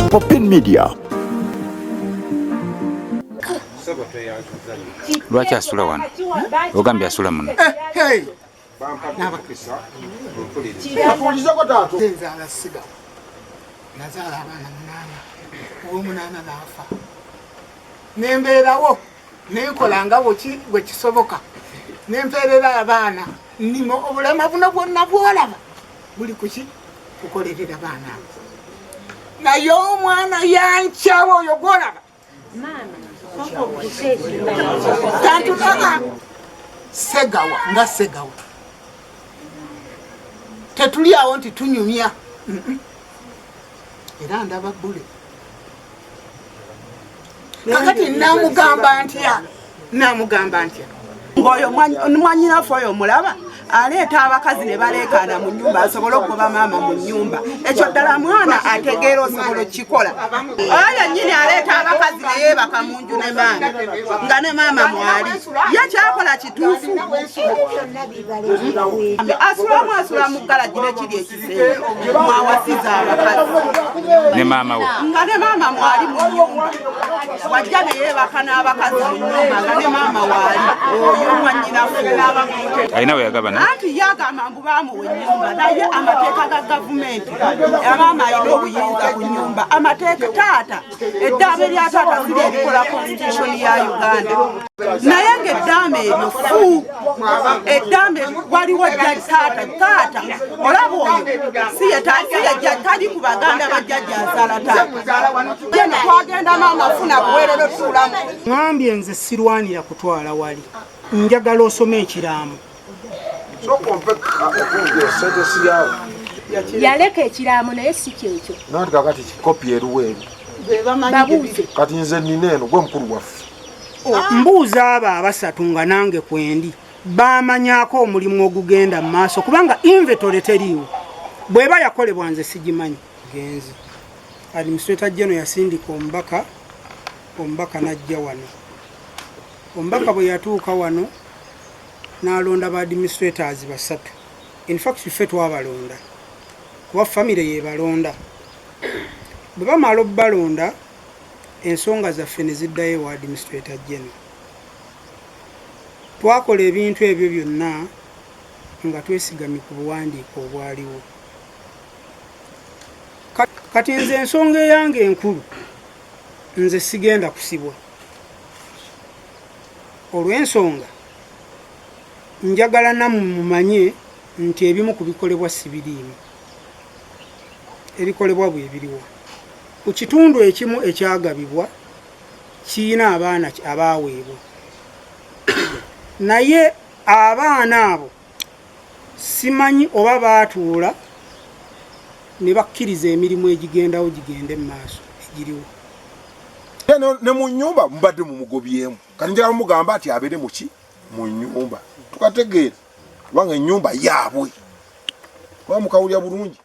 Popin Media. Lwaki asula wano? Ogambye asula muno. Eh, Nzaala sigawo, nazaala abaana munaana, owomunaana naafa, nembeerawo nenkola nga bwe kisoboka, nempeerera abaana. Nima obulema buno bwonna bwolaba buli kuki kukolerera baana abo, naye omwana yankyawa oyo gwolaba tantulaba Segawa nga Segawa. Tetuli awo nti tunyumya, era ndaba bbule. Kakati namugamba ntya? Namugamba ntya? Ng'oyo mwanyinaffe oyo mulaba aleeta abakazi ne baleekaana mu nnyumba asobole okugoba maama mu nnyumba. Ekyo ddala mwana ategeera osobola okukikola? Oyo yennyini aleeta abakazi ne yeebaka mu nju ne maama, nga ne maama mwali. Ye kyakola kituufu? Asulamu, asula mu galagi nekiri ekisenge mwawasiza abakazi. Ne maama we. Nga ne maama mwali mu nyumba. Wajja ne yeebaka n'abakazi mu nyumba nga ne maama waali, oyo mwanyinaffe. Alina we yagabana. Anti yagamba mbu baamuwa ennyumba, naye amateeka ga gavumenti, amaama alina obuyinza ku nyumba. Amateeka, taata, eddaame lya taata siri erikola constitution ya Uganda, naye ng'eddaame eryo fu eddaame waliwo taata. Taata olaba oyo si ye tali ku baganda bajjajja azaala taata. Geno twagenda maama funa buweerero tuulamu. Ŋambye nze sirwanira kutwala wali, njagala osome ekiraamo. Yaleka ekiraamo, naye si kyekyo. Nanti kakati kopi eruwa eri? Babuuze. Kati nze nina eno, gwe mukulu waffe. Mbuuza abo abasatu nga nange kwendi, bamanyako omulimu ogugenda mu maaso? Kubanga inventory teriiwo, bw'eba yakolebwa nze sigimanyi. Genzi administrator general yasindika omubaka, omubaka n'ajja wano. Omubaka bwe yatuuka wano n'alonda ba administrators basatu. In fact ffe twabalonda kuba famire yebalonda. Bwe bamala obbalonda, ensonga zaffe ne ziddayo ewa administrator general. Twakola ebintu ebyo byonna nga twesigamye ku buwandiike obwaliwo. Kati nze ensonga eyange enkulu, nze sigenda kusibwa olw'ensonga njagala nammwe mumanye nti ebimu ku bikolebwa sibiriimu. Ebikolebwa bwe biriwo ku kitundu ekimu ekyagabibwa kiyina abaana abaaweebwa, naye abaana abo simanyi oba baatuula ne bakkiriza emirimu egigendawo gigende mu maaso egiriwo. Ne mu nyumba mubadde mumugobyemu, kati njagala mugamba nti abeere muki mu nyumba, tukategeera, kubanga enyumba yaabwe, kuba mukawulira bulungi.